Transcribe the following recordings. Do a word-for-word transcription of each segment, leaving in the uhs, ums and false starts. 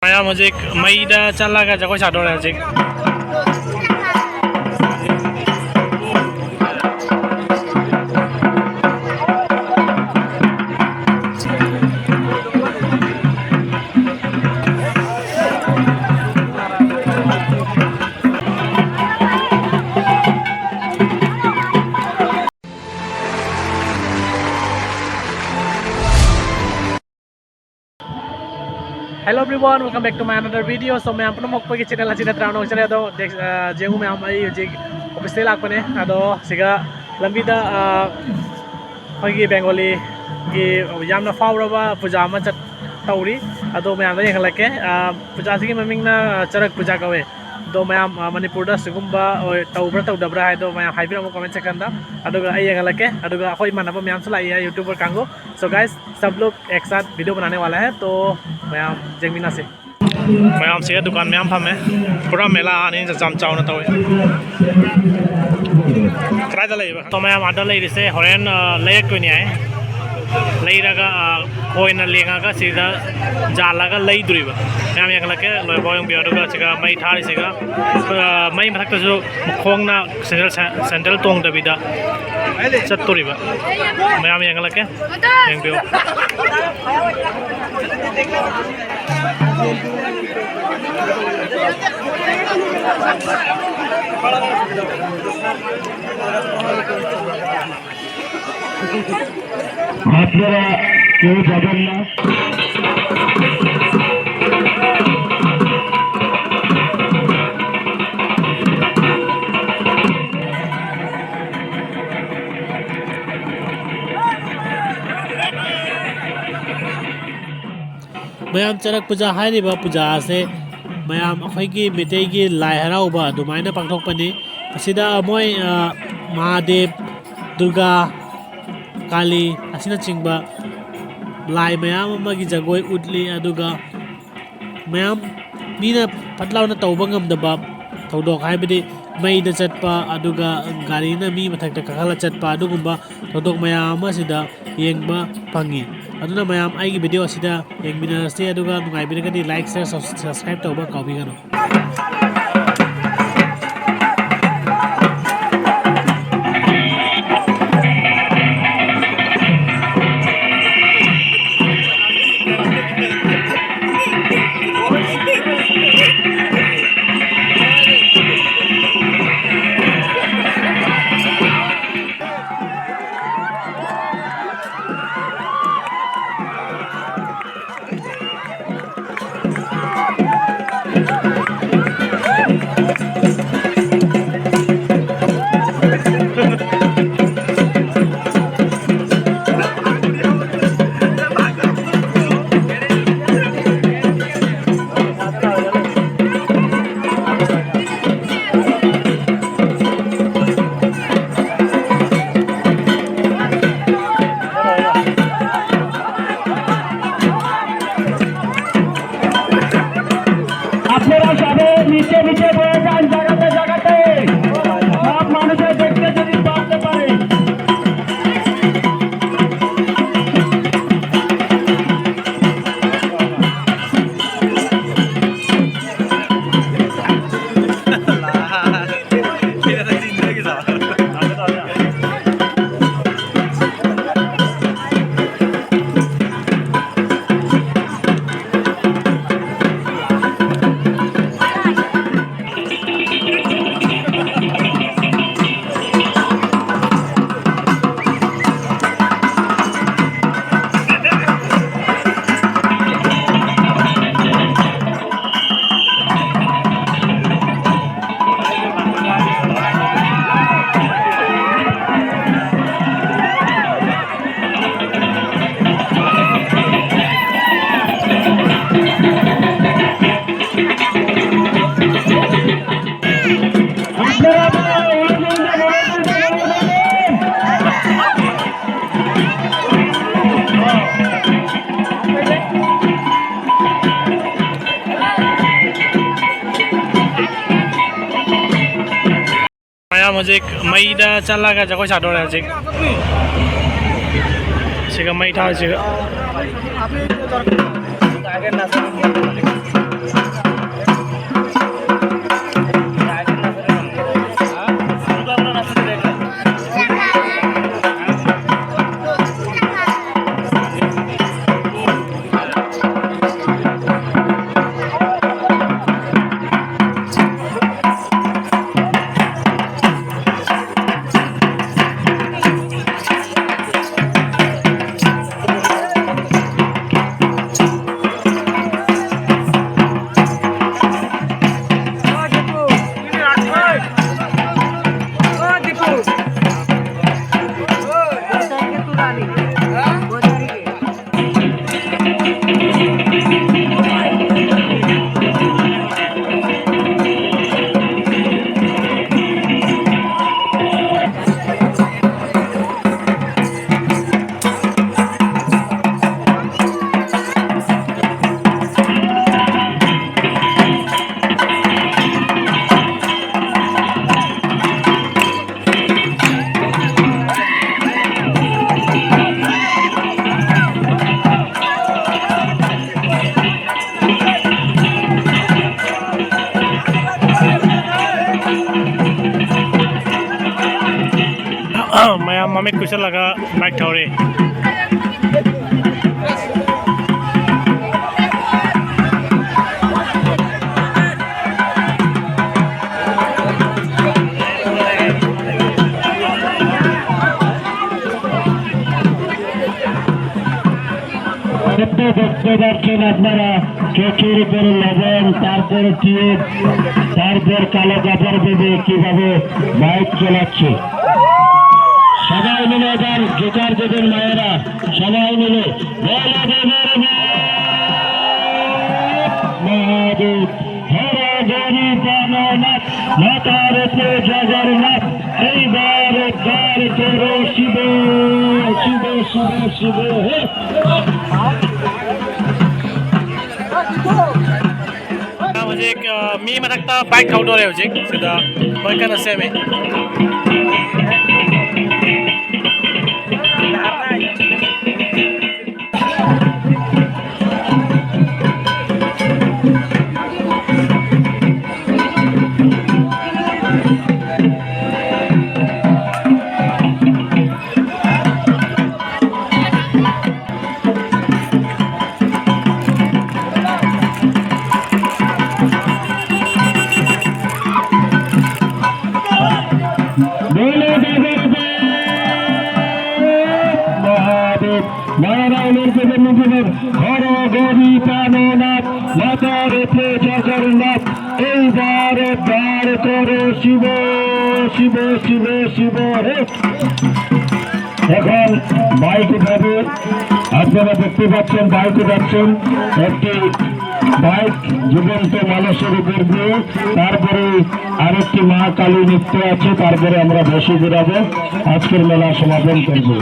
ꯃꯌꯥꯝ ꯍꯧꯖꯤꯛ ꯃꯩꯗ ꯆꯠꯂꯒ ꯖꯒꯣꯏ ꯁꯥꯗꯣꯔꯦ ꯍꯧꯖꯤꯛ꯫ Hello everyone, welcome back to my another video. So ꯃꯌꯥꯝ ꯄꯨꯝꯅꯃꯛ ꯑꯩꯈꯣꯏꯒꯤ channel ꯑꯁꯤꯗ ꯇꯔꯥꯝꯅ ꯑꯣꯛꯆꯔꯤ꯫ ꯑꯗꯣ ꯗꯦꯛ-, ꯑ, ꯌꯦꯡꯉꯨ ꯃꯌꯥꯝ, ꯑꯩ ꯍꯧꯖꯤꯛ office ꯇꯩ ꯂꯥꯛꯄꯅꯦ꯫ ꯑꯗꯣ ꯁꯤꯒ ꯂꯝꯕꯤꯗ, ꯑ, ꯑꯩꯈꯣꯏꯒꯤ Bengali ꯒꯤ ꯌꯥꯝꯅ ꯐꯥꯎꯔꯕ ꯄꯨꯖꯥ ꯑꯃ ꯆꯠ-, ꯇꯧꯔꯤ꯫ ꯑꯗꯣ ꯃꯌꯥꯝꯗ ꯌꯦꯡꯍꯜꯂꯛꯀꯦ꯫ ꯑ, ꯄꯨꯖꯥꯁꯤꯒꯤ ꯃꯃꯤꯡꯅ ꯆꯔꯛ ꯄꯨꯖꯥ ꯀꯧꯋꯦ꯫ ꯑꯗꯣ ꯃꯌꯥꯝ, ꯑ, ꯃꯅꯤꯄꯨꯔꯗ ꯁꯤꯒꯨꯝꯕ ꯑꯣꯏ-, ꯇꯧꯕ꯭ꯔꯥ ꯇꯧꯗꯕ꯭ꯔꯥ ꯍꯥꯏꯗꯣ ꯃꯌꯥꯝ ꯍꯥꯏꯕꯤꯔꯝꯃꯣ comment section ꯗ꯫ ꯑꯗꯨꯒ ꯑꯩ ꯌꯦꯡꯍꯜꯂꯛꯀꯦ꯫ ꯑꯗꯨꯒ ꯑꯩꯈꯣꯏ ꯏꯃꯥꯟꯅꯕ ꯃꯌꯥꯝꯁꯨ ꯂꯥꯛꯏ, YouTuber ꯀꯥꯡꯕꯨ꯫ So guys, सब लोग एक साथ video बनाने वाला है, तो ꯃꯌꯥꯝ ꯌꯦꯡꯃꯤꯟꯅꯁꯦ꯫ ꯃꯌꯥꯝꯁꯤꯒ ꯗꯨꯀꯥꯟ ꯃꯌꯥꯝ ꯐꯝꯃꯦ꯫ ꯄꯨꯔꯥ ꯃꯦꯂꯥꯅꯤ, ꯌꯥꯝ ꯆꯥꯎꯅ ꯇꯧꯋꯦ꯫ ꯀꯗꯥꯏꯗ ꯂꯩꯕ? ꯇꯣ ꯃꯌꯥꯝ ꯑꯥꯗ ꯂꯩꯔꯤꯁꯦ ꯍꯣꯔꯦꯟ, ꯑ, ꯂꯩꯔꯛꯇꯣꯏꯅꯤ ꯍꯥꯏ꯫ ꯂꯩꯔꯒ, ꯑ, ꯈꯣꯏꯅ ꯂꯦꯡꯉꯒ ꯁꯤꯗ ꯌꯥꯜꯂꯒ ꯂꯩꯗꯣꯔꯤꯕ꯫ ꯃꯌꯥꯝ ꯌꯦꯡꯍꯜꯂꯛꯀꯦ, ꯂꯣꯏꯐꯥꯎ ꯌꯦꯡꯕꯤꯌꯨ꯫ ꯑꯗꯨꯒ ꯁꯤꯒ ꯃꯩ ꯊꯥꯔꯤꯁꯤꯒ, ꯑ, ꯃꯩ ꯃꯊꯛꯇꯁꯨ ꯈꯣꯡꯅ ꯁꯦꯟꯗꯜ, ꯁꯦꯟꯗꯜ ꯇꯣꯡꯗꯕꯤꯗ ꯆꯠꯇꯣꯔꯤꯕ꯫ ꯃꯌꯥꯝ ꯌꯦꯡꯍꯜꯂꯛꯀꯦ꯫ ꯌꯦꯡꯕꯤꯌꯨ꯫ আপনারা কেউ যাবেন না। ꯃꯌꯥꯝ, ꯆꯔꯛ ꯄꯨꯖꯥ ꯍꯥꯏꯔꯤꯕ ꯄꯨꯖꯥ ꯑꯁꯦ ꯃꯌꯥꯝ ꯑꯩꯈꯣꯏꯒꯤ ꯃꯩꯇꯩꯒꯤ ꯂꯥꯏ ꯍꯔꯥꯎꯕ ꯑꯗꯨꯃꯥꯏꯅ ꯄꯥꯡꯊꯣꯛꯄꯅꯤ꯫ ꯃꯁꯤꯗ ꯃꯣꯏ, ꯑ, ꯃꯍꯥꯗꯦꯕ, ꯗꯨꯔꯒꯥ, ꯀꯥꯂꯤ ꯑꯁꯤꯅꯆꯤꯡꯕ ꯂꯥꯏ ꯃꯌꯥꯝ ꯑꯃꯒꯤ ꯖꯒꯣꯏ ꯎꯠꯂꯤ꯫ ꯑꯗꯨꯒ ꯃꯌꯥꯝ ꯃꯤꯅ ꯐꯠ ꯂꯥꯎꯅ ꯇꯧꯕ ꯉꯝꯗꯕ ꯊꯧꯗꯣꯛ, ꯍꯥꯏꯕꯗꯤ ꯃꯩꯗ ꯆꯠꯄ, ꯑꯗꯨꯒ ꯒꯥꯔꯤꯅ ꯃꯤ ꯃꯊꯛꯇ ꯀꯥꯈꯠꯂ ꯆꯠꯄ, ꯑꯗꯨꯒꯨꯝꯕ ꯊꯧꯗꯣꯛ ꯃꯌꯥꯝ ꯑꯃ ꯁꯤꯗ ꯌꯦꯡꯕ ꯐꯪꯉꯤ꯫ ꯑꯗꯨꯅ ꯃꯌꯥꯝ ꯑꯩꯒꯤ ꯚꯤꯗꯤꯑꯣ ꯑꯁꯤꯗ ꯌꯦꯡꯃꯤꯟꯅꯔꯁꯤ, ꯑꯗꯨꯒ ꯅꯨꯡꯉꯥꯏꯕꯤꯔꯒꯗꯤ like, share, subscribe ꯇꯧꯕ ꯀꯥꯎꯕꯤꯒꯅꯨ꯫ আপনারা সবে নিচে নিচে বয়ে যান, জায়গাতে জায়গাতে। সব মানুষের দেখতে যদি পারতে পারে। ꯃꯌꯥꯝ ꯍꯧꯖꯤꯛ ꯃꯩꯗ ꯆꯠꯂꯒ ꯖꯒꯣꯏ ꯁꯥꯗꯣꯔꯦ ꯍꯧꯖꯤꯛ꯫ ꯁꯤꯒ ꯃꯩ ꯊꯥꯁꯤꯒ꯫ ꯃꯌꯥꯝ ꯃꯃꯤꯠ ꯀꯨꯞꯁꯜꯂꯒ ꯕꯥꯏꯛ ꯊꯧꯔꯤ꯫ শব্দ দেখতে পাচ্ছেন আপনারা, চোখের উপরে লবণ, তারপরে টিউব, তারপর কালো কাপড় বেঁধে কিভাবে বাইক চালাচ্ছে। সবাই মিলে এবার জোকার দেবেন মায়েরা, সবাই মিলে বলো দেবের মহাদেব, হর হরি প্রাণনাথ, মাতার উপরে জগন্নাথ, এইবার উদ্ধার করো শিব, শিব, শিব, শিব, হে। ꯍꯧꯖꯤꯛ, ꯑ, ꯃꯤ ꯃꯊꯛꯇ ꯕꯥꯏꯛ ꯊꯧꯗꯣꯔꯦ ꯍꯧꯖꯤꯛ ꯁꯤꯗ꯫ ꯃꯣꯏ ꯀꯟꯅ ꯁꯦꯝꯃꯤ꯫ জগন্নাথ, এইবার বার করো শিব, শিব, শিব, শিব, হে। এখন মাইক উঠাবে, আপনারা দেখতে পাচ্ছেন মাইক উঠাচ্ছেন, একটি মাইক জীবন্ত মানুষের উপর দিয়ে, তারপরে আরেকটি মা কালী নৃত্য আছে, তারপরে আমরা ভেষজ উড়াবো, আজকের মেলা সমাপন করবো।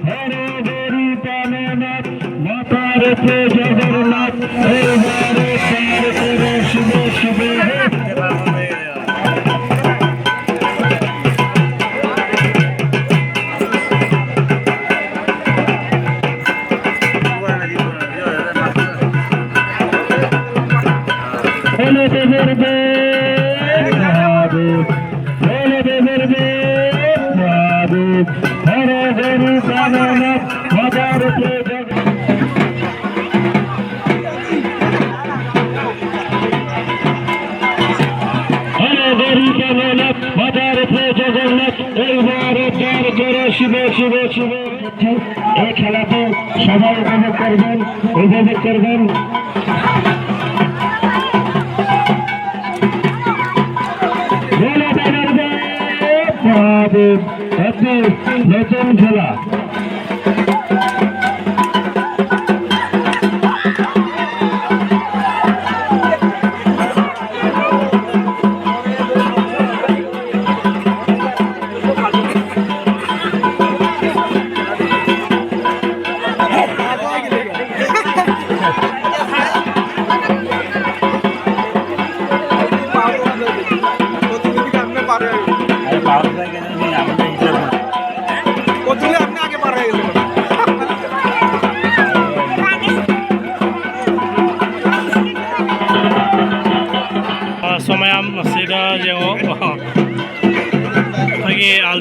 হরে হরি প্রাণনাথ, মাতার জগন্নাথ, হরে হরে হরে হরে শিব শিব হে। হরে দেবের দেব মহাদেব, হরে দেবের দেব মহাদেব, হরে হরি প্রাণনাথ, মাতার জগন্নাথ। হরে হরি প্রাণনাথ, মাতার জগন্নাথ, এইবার উদ্ধার করো শিব শিব শিব। এই খেলাতে সবাই উপভোগ করবেন, উপভোগ করবেন। মহাদেব, একটি নতুন খেলা।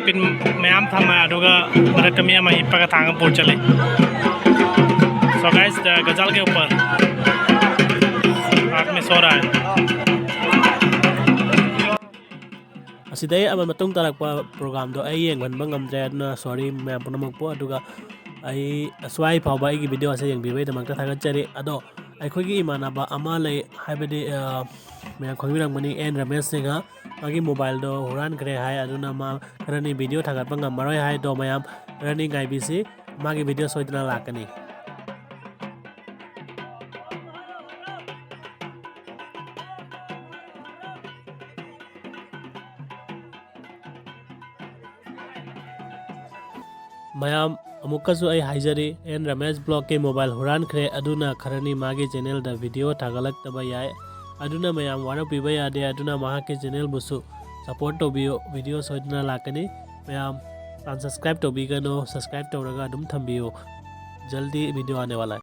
ꯄꯤꯟ ꯃꯌꯥꯝ ꯊꯝꯃꯦ, ꯑꯗꯨꯒ ꯃꯔꯛꯇ ꯃꯤ ꯑꯃ ꯍꯤꯞꯄꯒ ꯊꯥꯡ ꯑꯃ ꯄꯨꯔ ꯆꯠꯂꯤ꯫ So guys, the गज़ल के ऊपर रात में सो रहा है. ꯑꯁꯤꯗ ꯑꯩ ꯑꯃ ꯃꯇꯨꯡ ꯇꯥꯔꯛꯄ ꯄ꯭ꯔꯣꯒ꯭ꯔꯥꯝꯗꯣ ꯑꯩ ꯌꯦꯡꯍꯟꯕ ꯉꯝꯗ꯭ꯔꯦ, ꯑꯗꯨꯅ ꯁꯣꯔꯤ ꯃꯌꯥꯝ ꯄꯨꯝꯅꯃꯛꯄꯨ꯫ ꯑꯗꯨꯒ ꯑꯩ ꯑꯁ꯭ꯋꯥꯏ ꯐꯥꯎꯕ ꯑꯩꯒꯤ ꯚꯤꯗꯤꯑꯣ ꯑꯁꯦ ꯌꯦꯡꯕꯤꯕꯒꯤꯗꯃꯛꯇ ꯊꯥꯒꯠꯆꯔꯤ꯫ ꯑꯗꯣ ꯑꯩꯈꯣꯏꯒꯤ ꯏꯃꯥꯟꯅꯕ ꯑꯃ ꯂꯩ, ꯍꯥꯏꯕꯗꯤ, ꯑ, ꯃꯌꯥꯝ ꯈꯪꯕꯤꯔꯝꯒꯅꯤ, ꯑꯦꯟ ꯔꯃꯦꯁ ꯁꯤꯡꯍ꯫ ꯃꯥꯒꯤ ꯃꯣꯕꯥꯏꯜꯗꯣ ꯍꯨꯔꯥꯟꯈ꯭ꯔꯦ ꯍꯥꯏ, ꯑꯗꯨꯅ ꯃꯥ ꯈꯔꯅꯤ ꯚꯤꯗꯤꯑꯣ ꯊꯥꯒꯠꯄ ꯉꯝꯃꯔꯣꯏ ꯍꯥꯏ꯫ ꯑꯗꯣ ꯃꯌꯥꯝ ꯈꯔꯅꯤ ꯉꯥꯏꯕꯤꯁꯤ, ꯃꯥꯒꯤ ꯚꯤꯗꯤꯑꯣ ꯁꯣꯏꯗꯅ ꯂꯥꯛꯀꯅꯤ꯫ ꯃꯌꯥꯝ, ꯑꯃꯨꯛꯀꯁꯨ ꯑꯩ ꯍꯥꯏꯖꯔꯤ, ꯑꯦꯟ ꯔꯃꯦꯁ ꯕ꯭ꯂꯣꯒꯀꯤ ꯃꯣꯕꯥꯏꯜ ꯍꯨꯔꯥꯟꯈ꯭ꯔꯦ꯫ ꯑꯗꯨꯅ ꯈꯔꯅꯤ ꯃꯥꯒꯤ ꯆꯦꯅꯦꯜꯗ ꯚꯤꯗꯤꯑꯣ ꯊꯥꯒꯠꯂꯛꯇꯕ ꯌꯥꯏ꯫ ꯑꯗꯨꯅ ꯃꯌꯥꯝ ꯋꯥꯔꯧꯕꯤꯕ ꯌꯥꯗꯦ꯫ ꯑꯗꯨꯅ ꯃꯍꯥꯛꯀꯤ ꯆꯦꯅꯦꯜꯕꯨꯁꯨ ꯁꯄꯣꯔꯠ ꯇꯧꯕꯤꯌꯨ꯫ ꯚꯤꯗꯤꯑꯣ ꯁꯣꯏꯗꯅ ꯂꯥꯛꯀꯅꯤ꯫ ꯃꯌꯥꯝ ꯑꯟꯁꯕꯁꯀ꯭ꯔꯥꯏꯕ ꯇꯧꯕꯤꯒꯅꯨ, ꯁꯕꯁꯀ꯭ꯔꯥꯏꯕ ꯇꯧꯔꯒ ꯑꯗꯨꯝ ꯊꯝꯕꯤꯌꯨ꯫ ꯖꯜꯗꯤ ꯚꯤꯗꯤꯑꯣ ꯑꯥꯅꯦ ꯋꯥꯂꯥ ꯍꯥꯏ꯫